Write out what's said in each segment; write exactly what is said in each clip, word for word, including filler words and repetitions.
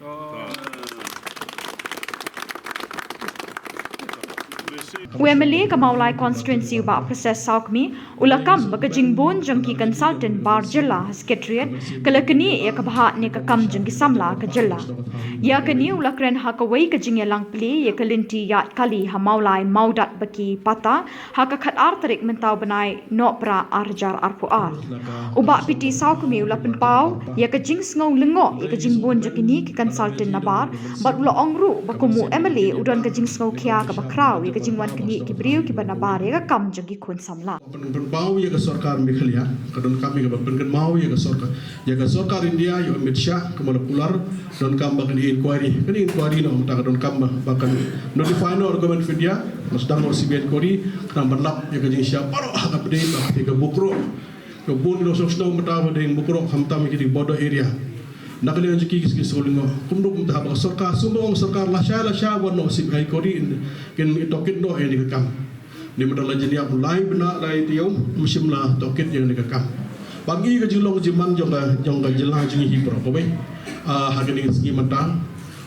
U M L A ka Mawlai Constituency u Bah Prases Sawkmi u la kam ba ka jingbun jong ki consultant bar jylla ha Secretariat ka la knieh ïa ka bhah ne ka kam jong ki samla ka jylla. Ïa kane u la kren ha kawei ka jingïalang plie ïa ka lynti ïaid kali ha Mawlai Mawdat Baki Pata ha ka khatar tarik mynta u bnai Nohprah ar hajar arphew ar. U Bah P T Sawkmi u la pynpaw ïa ka jingsngew lyngngoh ïa ka jingbun jong kine ki consultant na bar bad u la ong ruh ba kum u M L A u don ka jingsngew khia kaba khraw ïa ka jingwan knieh ki briew kiba na bar ïa ka kam jong ki khun samla. Pyn-, pynpaw ïa ka sorkar Meghalaya, ka donkam ïa kaba pynkynmaw ïa ka sorkar, ïa ka sorkar India, ïa u Amit Shah, kumba la kular, donkam ba kan inquiry, kan inquiry noh mynta ka donkam ba, ba kan notify noh Government of India, ba sdang noh C B I inquiry, khnang ban lap ïa ka jingshisha baroh ha kaba dei ba ka Mukroh. Ka bun ki nongshong shnong mynta ba dei Mukroh khamtam ki dei border area. Na ka liang jong ki ki sngew lyngngoh. Kumno kumta ba ka sorkar, sngewbha ong sorkar lashai lashai wan noh C B I inquiry, kin tohkit noh ïa kane ka kam. Namar mynta la jin ïap lai bnai lai taïew, ym shym la tohkit ïa kane ka kam. Bad ngi ka jinglong jingman jong ka, jong ka jylla jong ngi hi baroh kawei. Ah, ha kane ka sngi mynta.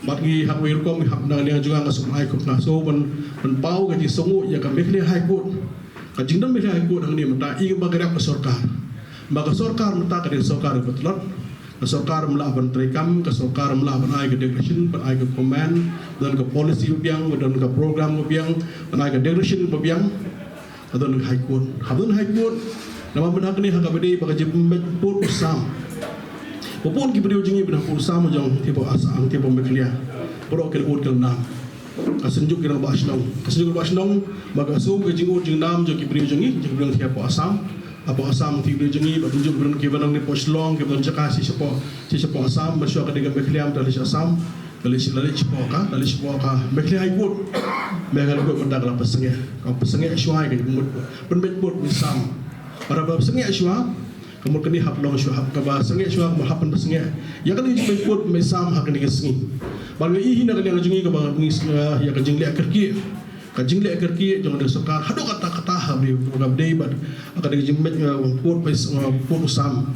Bad ngi ha kawei rukom ngi hap na ka liang jong nga nga sngewbha ai khublei, nga sngewbha ban, ban pynpaw ka jingsngewnguh ïa ka Meghalaya High Court. Ka jingdon Meghalaya High Court hangne mynta i ba ka rep ka sorkar. Ba ka sorkar mynta ka dei sorkar kaba tlot. Ka sorkar ym lah ban treikam, ka sorkar ym lah ban ai ka direction, ban ai ka command, ban don ka policy ba biang, ban don ka program ba biang, ban ai ka direction ba biang. Ka don High Court. Haba don High Court, namar mynta hangne ha kaba dei ba ka jingpynbeit pud u sam. Ba bun ki briew jong ngi ba dang pud u sam jong hangtei hapoh Assam, hangtei hapoh Meghalaya. Baroh ki la ud ki la nam. Ka Synjuk ki Rangbah Shnong. Ka Synjuk ki Rangbah Shnong, ba ka shu ka jingud jingnam jong ki briew jong ngi, jong ki briew hangtei hapoh Assam. Hapoh Assam ki briew jong ngi, ba ki jong ki briew kiba nang hapoh Shillong, kiba nang jaka shi shapoh, shi shapoh Assam, ba shuwa ka dei ka Meghalaya, mynta leit sha Assam, ka leit sha, leit shapoh ka, leit shapoh ka Meghalaya High Court. Meghalaya High Court mynta ka la pynsangeh. Ka pynsangeh shuwa ka jingmut, pynbeit pud u sam. Para ba pynsangeh shuwa, ka mut kane hap long shuwa, hap kaba sangeh shuwa, ka mut hap ban pynsangeh. Ïa kane ka jingpynbeit pud u sam ha kane ka sngi. Bad nga i hi na ka liang jong ngi kaba ngi, eh, ïa ka jingleh kyrkieh. Ka jingleh kyrkieh jong ka sorkar haduh katta katta ha briew kaba dei bad ka dei ka jingpynbeit, eh, pud, eh, pud u sam.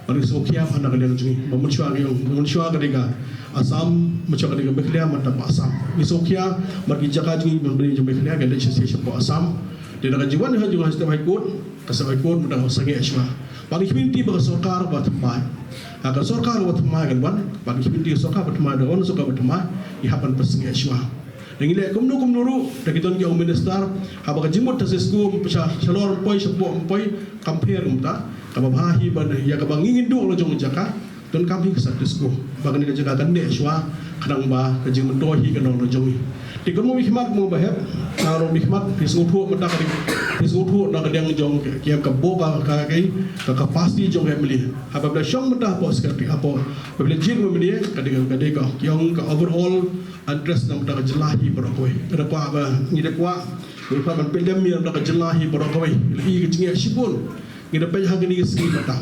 Bad ngi sngewkhia ha na ka liang jong ngi. Ba mynshuwa ngi ong, mynshuwa ka dei ka Assam, mynshuwa ka dei ka Meghalaya, mynta ka Assam. Ngi sngewkhia bad ki jaka jong ngi ba dei jong Meghalaya ka leit shisha shapoh Assam. Dei na ka jingwan ha jong ka High Court. Ka High Court mynta ka sangeh shuwa. Bad ngi kyrmen ba ka sorkar ba thymmai. Ha ka sorkar ba thymmai kan wan, bad ngi kyrmen ka sorkar ba thymmai, da wan sorkar ba thymmai, ngi hap ban pynsangeh shuwa. Ngi leh kumno kumno ruh, da ki don ki ong minister, haba ka jingmut ta Cisco, sha, shalor ym poi, shapoh ym poi, kam pher kumta, kaba bha hi ban, ïa kaba ngi ngin duh la jong jaka, Donkam hi ka status quo. Ba kane ka jaka kan neh shuwa, khnang ba ka jingmyntoi hi kan long na jong ngi. Te kumno ngi khmat mo ba hep, na ngi khmat, phi sngewthuh mynta ka ding, phi sngewthuh na ka ding jong ki ïa ka bor ka, ka, ka, ka capacity jong ka M L A. Haba phi la shong mynta hapoh secretary, hapoh, haba phi la jied M L A, ka dei ka, ka dei ka, ki ong ka overall address na mynta ka jylla hi baroh kawei. Ka da kwah ba, ngi da kwah, ngi kwah ban pynlem ïa mynta ka jylla hi baroh kawei. Ïa ka jingeh shibun. Ngi da peit ha kine ki sngi mynta.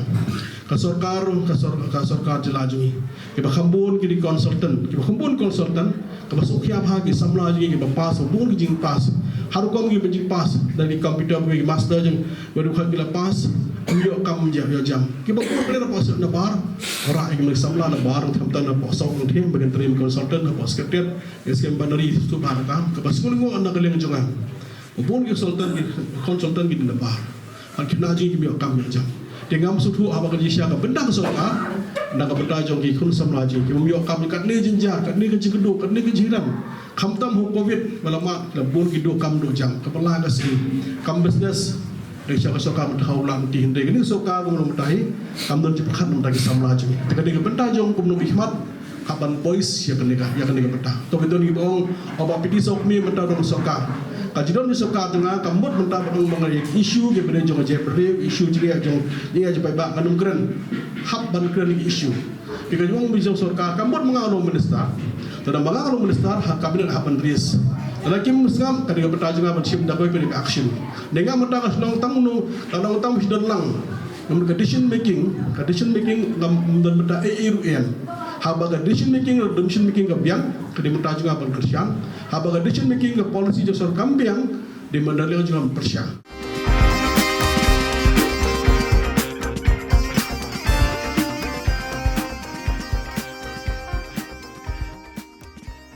Ka sorkar, ka sor-, ka sorkar jylla jong ngi. Kiba kham bun ki dei consultant, kiba kham bun consultant, kaba sngewkhia bha ki samla jong ngi kiba pass, ba bun ki jingpass. Har rukom kiba jingpass, da ki computer, ki master jong, ba dei ki la pass, ym ïoh kam ïa, ïoh jam. Kiba bun ki la pass na bar, ora ki samla na bar, khamtam na poh sawdong thiem, ba kin train consultant, na poh secretariat, ïa skem ba nari tu ba na kam, kaba sngewlyngngoh na ka liang jong nga. Bun ki consultant ki, consultant ki dei na bar. Bad ki na jong ngi kim ïoh kam ïoh jam. Te ngam sngewthuh haba ka jingshisha ka bynta ka sorkar, na ka bynta jong ki khun samla jong ngi kim ïoh kam, katne jingjia, katne ka jingkyrduh, katne ka jinghiran. Khamtam ha u covid ba la mad, la bun ki duh kam duh jam, kaba la ka sngi. Kam business, dei sha ka sorkar mynta ha u lam ti hynrei kane ka sorkar ba mynta hi, kam don jingpyrkhat mynta ki samla jong ngi. Te ka dei ka bynta jong kumno ngi khmat, hap ban voice ïa kane ka, ïa kane ka bynta. To ki don kiba ong, o ba phi dei sawkmie mynta don sorkar. Ka jingdon jong sorkar jong nga, ka mut mynta ba ong ba nga ïa issue kiba dei jong ka jaitbynriew, issue jingeh jong, jingeh jong paidbah ngan ym kren. Hap ban kren ïa issue. Ki ka jong ba jong sorkar, ka mut ma nga u long minister. Te da ma nga u long minister, ha cabinet hap ban raise. Te da kim sngap, ka dei ka bynta jong nga ban shim da kawei ka dei ka action. Dei nga mynta ka shnong tam uno, ka shnong tam shi don lang. Namar ka decision making, ka decision making ngam don mynta ei ei ruh em. Haba ka decision making, decision making ka biang, ka dei mynta jong nga ban kyrshan. Haba ka decision making ka policy jong sorkar kam biang, dei mynta lei jong nga ban pyrshah.